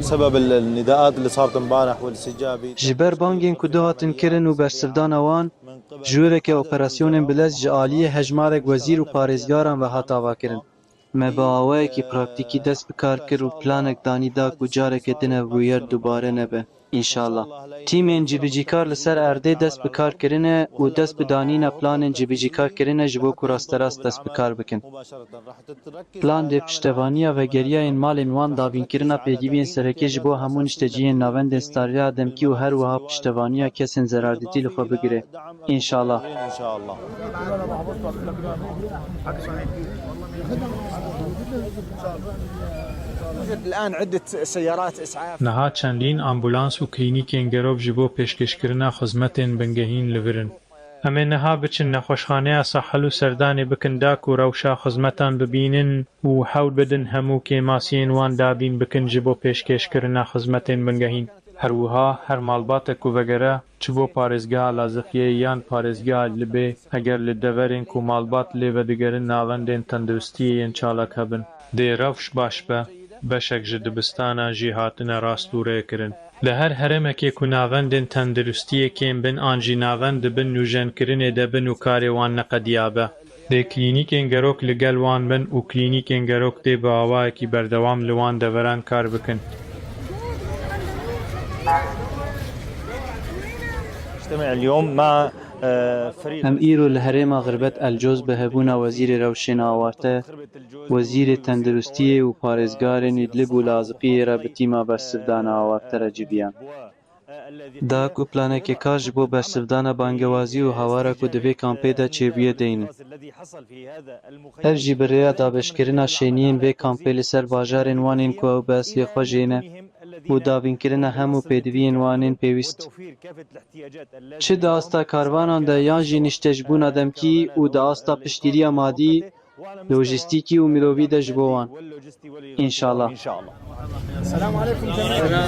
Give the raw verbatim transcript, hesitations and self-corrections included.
سبب ال- النداءات اللي صارت امبارح والسجابي. Ji ber bangên ku du hatin kirin û bersivdana wan, ji wê veke operasyonên bilez ji aliyê hejmarek wezîr û parêzgaran ve hat avakirin. Me bi awayekî praktîkî dest bi kar kir û planek danî da ku careke din ev bûyer dubare nebe. Înşallah. Tîmên cibicîkar li ser erdê dest bi kar kirine û dest bi danîna planên cibicîkar kirine ji bo ku rasterast dest bi kar bikin. Plan dê piştevaniya vegeriya yên malên wan, davînkirina pêdiviyên sereke ji bo hemû niştecihên navendên Stariya Demkî û her wiha piştevaniya kesên zerardîtî li xwe bigire. Înşallah. إن شاء الله. الآن عدة سيارات إسعاف. Niha çendîn ambulans û klînîkên gerok ji bo pêşkêşkirina xizmetên bingehîn li vir in. Em ê niha biçin nexweşxaneya Sahel û serdanê bikin da ku rewşa xizmetan bibînin û hewl bidin hemû kêmasiyên wan dabîn bikin ji bo pêşkêşkirina xizmetên bingehîn. Her wiha her malbatek ku vegere, çi bo parêzgeha Lazixiyê yan parêzgeha Libê, eger li deverên ku malbat lê vedigerin navendên tenduristiyê yên çalak hebin, dê rewş baş be. Beşek ji dibistana jî hatine rastûrêkirin. Li her herêmekê ku navendên tenduristiyê kêm bin an jî navend di bin nûjenkirinê de bin û karê wan neqediyabe, dê klînîkên gerok li gel wan bin û klînîkên gerok dê bi awayekî berdewam li wan deveran kar bikin. نجتمع اليوم مع، آه، فريق. Em îro li herêma Xirbet Elcoz bi hebûna Wezîrê Rewşên Awarte, Wezîrê Tenduristiyê û parêzgarên Îdlib û Laziqiyê re bi tîma bersivdana awarte re civiyan. Da ku planekê kar ji bo bersivdana bangewazî û hawara ku di vê kampê de çêbûye deynin. Ev jî bi rêya dabeşkirina şêniyên vê kampê li ser bajarên wan ên ku ew bi eslê xwe jê ne û davînkirina hemû pêdiviyên wan ên pêwîst, çi di asta karvanan de yan jî niştecbûna demkî û di asta piştgiriya madî, lojîstîkî û mirovî de ji bo wan. Înşallah. السلام عليكم جميعا.